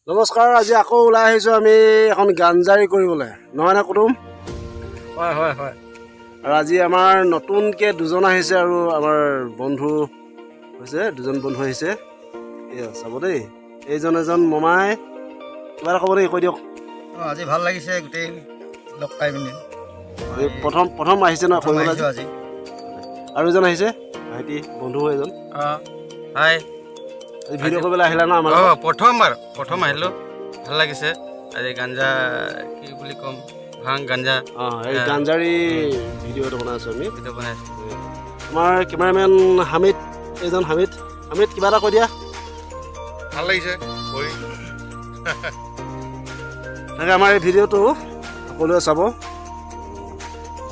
নমস্কাৰ, আজি আকৌ ওলাই আহিছোঁ আমি এখন গাঞ্জাৰী কৰিবলৈ, নহয় নে কুটুম? হয় হয় হয়। আৰু আজি আমাৰ নতুনকৈ দুজন আহিছে আৰু আমাৰ বন্ধু হৈছে, দুজন বন্ধু আহিছে। এয়া চাব দেই, এইজন এজন মমাই, কিবা এটা ক'ব নেকি? কৈ দিয়ক। অঁ, আজি ভাল লাগিছে গোটেই লগ পাই পিনে। এই প্ৰথম প্ৰথম আহিছে ন প্ৰথম কৰিবলৈ? আহিছোঁ আজি। আৰু এজন আহিছে ভাইটি, বন্ধু এজন। অঁ, হাই। আজি ভিডিঅ' কৰিবলৈ আহিলা ন আমাৰ? অঁ, প্ৰথমবাৰ, প্ৰথম আহিলোঁ, ভাল লাগিছে। আজি গাঞ্জা, কি বুলি ক'ম, ভাং গাঞ্জা। অঁ, এই গাঞ্জাৰী ভিডিঅ' এটা বনাই আছোঁ আমি। ভিডিঅ' বনাই আছোঁ। আমাৰ কেমেৰামেন হামিদ, এইজন হামিদ। হামিদ, কিবা এটা কৈ দিয়া। ভাল লাগিছে কৰি। তাকে আমাৰ এই ভিডিঅ'টো সকলোৱে চাব,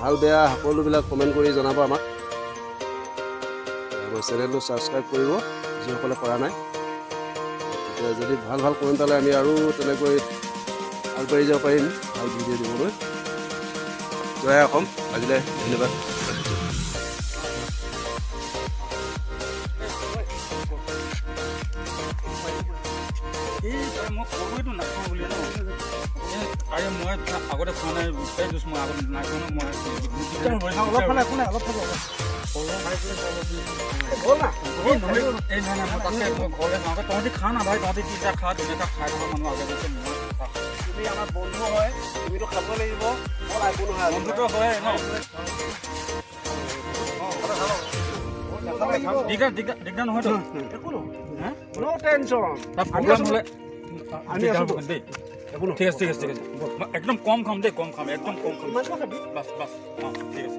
ভাল বেয়া সকলোবিলাক কমেণ্ট কৰি জনাব আমাক। আমাৰ চেনেলটো ছাবস্ক্ৰাইব কৰিব যিসকলে কৰা নাই। তেতিয়া যদি ভাল ভাল কমেণ্ট পালে আমি আৰু তেনেকৈ আগবাঢ়ি যাব পাৰিম ভাল ভিডিঅ' দিবলৈ। জয় অসম, আজিলৈ ধন্যবাদ। এই মই ক'লোৱেতো নাখাওঁ বুলি ন। আৰে মই আগতে খোৱা নাই, এই জুচ মই আগতে নাই খোৱা ন। মই দিগদাৰ হ'ব। অলপ খালে একো নাই, অলপ খাব। এই নহয়, এই নাই নাই, মই তাতকৈ মই ঘৰলৈ যাওঁ। তহঁতি খা না ভাই, তহঁতি তিনিটা খা, ধুনীয়াকৈ খাই থকা মানুহ আগে পিছে। মই তুমি আমাৰ বন্ধু হয়, তুমিতো খাব লাগিব। মই একো নহয়। বন্ধুত্ব হয় ন। দিগদাৰ দিগদাৰ দিগদাৰ নহয়তো? একো নহয়। হা? ন' টেনশ্যন। তাত প্ৰব্লেম হ'লে আমি দিগদাৰ আছো। হ'ব দেই। একো নহয়। ঠিক আছে, ঠিক আছে, ঠিক আছে। মই একদম কম খাম দেই, কম খাম, একদম কম খাম। ইমানটো খাবি। বাছ বাছ, অঁ, ঠিক আছে।